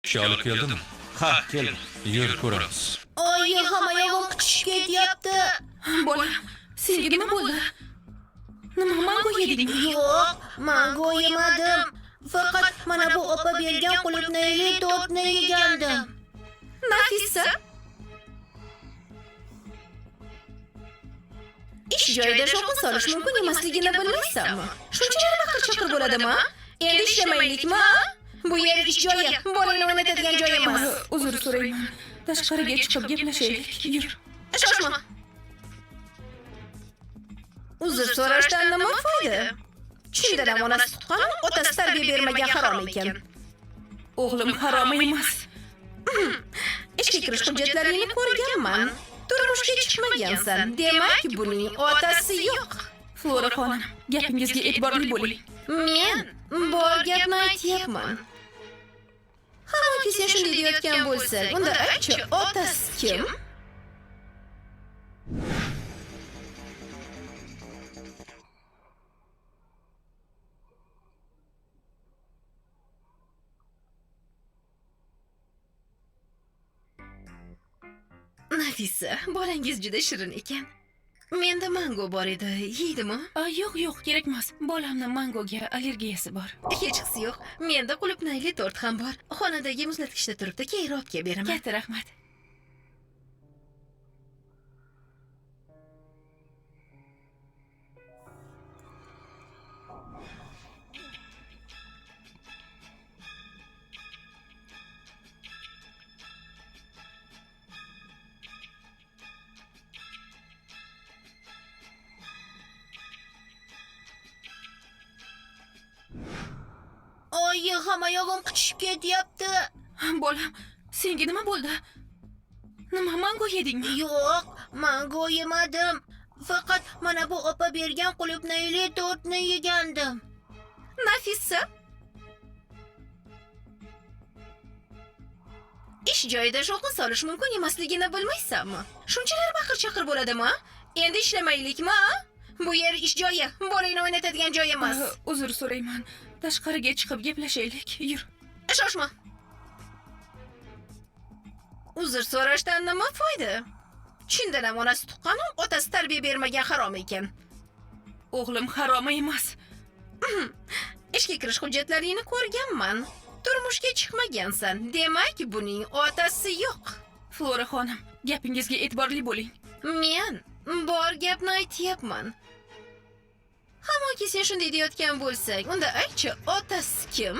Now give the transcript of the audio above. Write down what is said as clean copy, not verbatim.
Ishga olib keldimi? Ha, keldi. Yur ko'ramiz. Oyi, hamma yog'im qichishib ketyapti. Bolam, senga nima bo'ldi? Nima mango yedingmi? Yo'q, mango yemadim. Faqat mana bu opa bergan qulupnayli tortni yegandim. Nafisa. Ish joyida shovqin solish mumkin emasligini bilmaysanmi? Shunchalar baqir-chaqir bo'ladimi? Endi ishlamaylikmi? Bu yer ish joyi, bolangni o'ynatadigan joy emas. Uzr so'rayman. Tashqariga chiqib gaplashaylik. Yur. Shoshma. Uzr so'rashdan nima foyda? Chindan ham onasi tuqqan, otasi tarbiya bermagan harom ekan. O'g'lim harom emas. Ishga kirish hujjatlaringni ko'rganman. Turmushga chiqmagansan. Demak, buning otasi yo'q. Flora xonim, gapingizga e'tiborli bo'ling. Men bor gapni aytyapman. Hamoki sen shunday deyotgan bo'lsang, unda aytchi, otasi kim? Nafisa, bolangiz juda shirin ekan. Menda mango bor edi, yeydimi? Yo'q, yo'q, kerak emas. Bolamni mangoga allergiyasi bor. Hechqisi yo'q. Menda qulupnayli tort ham bor. Xonadagi muzlatgichda turibdi, keyinroq olib kelib beraman. Katta rahmat. Oyi, hamma yog'im qichishib ketyapti. Bolam, senga nima bo'ldi? Nima mango yedingmi? Yo'q, mango yemadim. Faqat mana bu opa bergan qulupnayli tortni yegandim. Nafisa. Ish joyida shovqin solish mumkin emasligini bilmaysanmi? Shunchalar baqir-chaqir bo'ladimi? Endi ishlamaylikmi? Bu yer ish joyi, bolangni o'ynatadigan joy emas. Uzr so'rayman. Tashqariga chiqib gaplashaylik. Yur. Shoshma. Uzr so'rashdan nima foyda? Chindan ham onasi tuqqan, otasi tarbiya bermagan harom ekan. O'g'lim harom emas. Ishga kirish hujjatlaringni ko'rganman. Turmushga chiqmagansan. Demak, buning otasi yo'q. Flora xonim, gapingizga e'tiborli bo'ling. Men bor gapni aytyapman. Hamoki sen shunday deyotgan bo'lsang, unda aytchi, otasi kim?